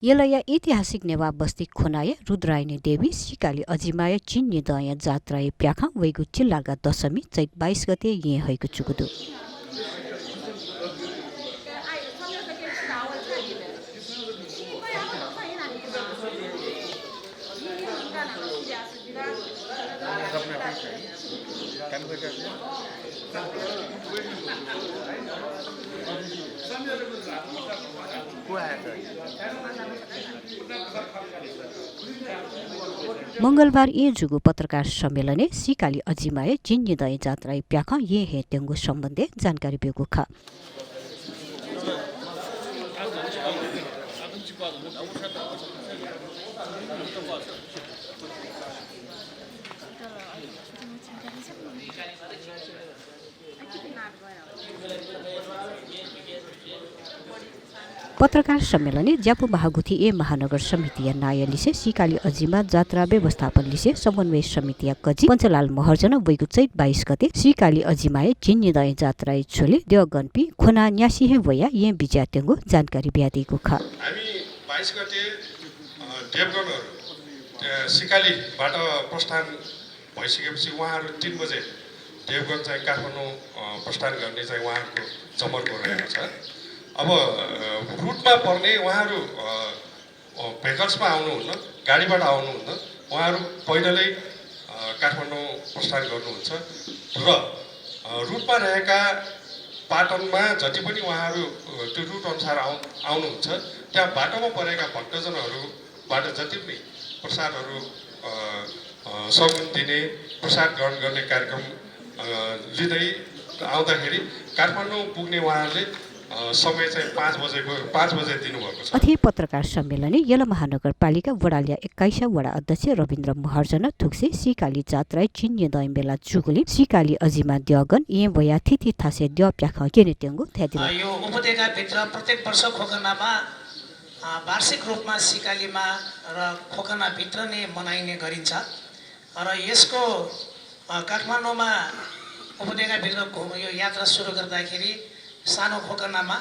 यसलाई ऐतिहासिक नेवा बस्ती खोनाय रुद्रायणी देवी सिकाली अजिमाय चिन्ने दय जात्राय प्याखा वैगु चिल्लागा दशमी चैत 22 गते ये हैको चुकुदु मंगलबार ये जुगु पत्रकार सम्मेलन सिकाली अजिमाए जिन्ने दय जात्रा प्याख ये हे तेंगु सम्बन्धे जानकारी बेगु ख पत्रकार सम्मेलन ज्यापु महागुथी ए महानगर समिति नायलिसे सिकाली अजिमा जात्रा व्यवस्थापन लिसे समन्वय समिति कजी पञ्चलाल महर्जन वैगु चैत 22 गते सिकाली अजिमाए जिन्ने दय जात्रा छोले देवगनपी खोना न्यासी हे वया ये बिजातेंगु जानकारी ब्यादिको ख हामी 22 गते देवगनहरु सिकालीबाट प्रस्थान भइसकेपछि उहाँहरु 3 बजे देवगन चाहिँ काठमाडौँ प्रस्थान गर्ने चाहिँ उहाँहरुको जमर्को रहेको छ। अब रुटमा पर्ने उहाँहरु भेकल्समा आउनुहुन्न, गाडीबाट आउनुहुन्न, उहाँहरु पैदलै काठमाडौँ प्रस्थान गर्नुहुन्छ र रुटमा रहेका पाटनमा जति पनि उहाँहरु त्यो रुट अनुसार आउनुहुन्छ त्यहाँ बाटोमा परेका भक्तजनहरुबाट जति पनि प्रसादहरु सौगात दिने प्रसाद ग्रहण गर्ने कार्यक्रम लिँदै आउँदाखेरि काठमाडौँ पुग्ने उहाँहरुले समय चाहिँ 5 बजे दिनुभएको छ। अथे पत्रकार सम्मेलन यला महानगरपालिका वडालिया 21 वडा अध्यक्ष रविन्द्र महर्जन थुक्से सिकाली जात्रा चिन्ने दय बेला चुगुली सिकाली अजिमा द्यगन ए वया थिथि थासे द्य प्याख केने तेंगु थ्यादिला यो उपत्यका भित्र प्रत्येक वर्ष खोकनामा वार्षिक रूपमा सिकालीमा र खोकना भित्र नै मनाइने गरिन्छ र यसको काठमाडौँमा उपत्यका भित्र यो यात्रा सुरु गर्दाखेरि सानो खोकनामा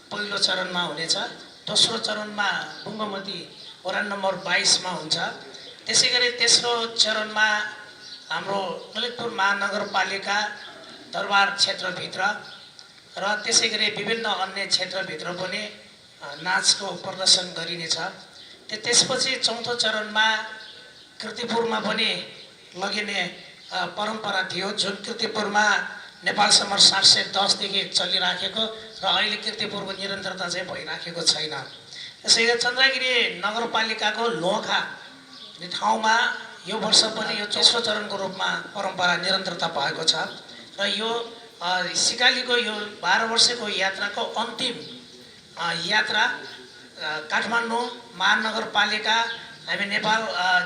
पहिलो चरणमा हुनेछ, दोस्रो चरणमा बुङ्गमती वडा नम्बर 22 मा हुन्छ। त्यसैगरी तेस्रो चरणमा हाम्रो ललितपुर महानगरपालिका दरबार क्षेत्रभित्र र त्यसैगरी विभिन्न अन्य क्षेत्रभित्र पनि नाचको प्रदर्शन गरिनेछ। त्यसपछि चौथो चरणमा कीर्तिपुरमा पनि लगिने परम्परा थियो, जुन कीर्तिपुरमा नेपाल समर 710 देखि चलिराखेको र अहिले कीर्तिपुरको निरन्तरता चाहिँ भइराखेको छैन। त्यसैले चन्द्रगिरी नगरपालिकाको लोखा ठाउँमा यो वर्ष पनि यो तेस्रो चरणको रूपमा परम्परा निरन्तरता भएको छ र यो सिकालीको यो 12 वर्षको यात्राको अन्तिम यात्रा काठमाडौँ महानगरपालिका हामी नेपाल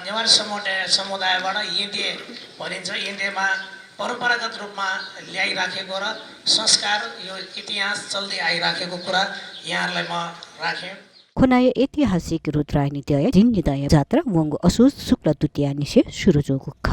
नेवार समुदायबाट येन्दे भनिन्छ, येन्देमा परम्परागत रूपमा ल्याइराखेको र संस्कार यो इतिहास चल्दै आइराखेको कुरा यहाँहरूलाई म राखेँ। खोनाय ऐतिहासिक रुद्रायणी दय जिन्ने दय जात्रा वंगु असोज शुक्ल द्वितीया निसे सुरु जोगु ख।